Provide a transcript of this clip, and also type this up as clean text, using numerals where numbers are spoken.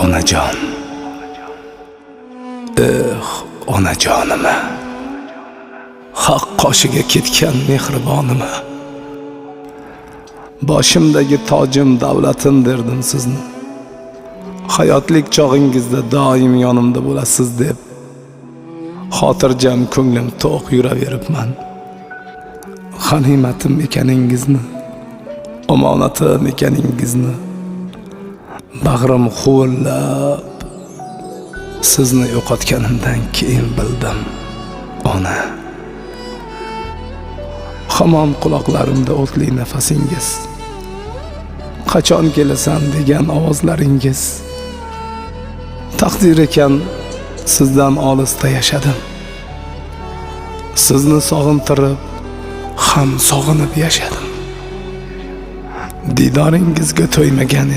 Onajon. Eh, onajonim. Haq qoshiga ketgan mehribonim. Boshimdagi tojim, davlatim derdim sizni. Hayotlik chog'ingizda doim yonimda bo'lasiz deb xotirjam, ko'nglim to'q yuraveribman. G'animatim ekaningizni, omonatim ekaningizni bag'rim huvillab sizni yo'qotganimdan keyin bildim, ona. Hamon quloqlarimda o'tli nafasingiz, qachon kelasan degan ovozlaringiz. Taqdir ekan, sizdan olisda yashadim. Sizni sog'intirib ham sog'inib yashadim. Didoringizga to'ymagan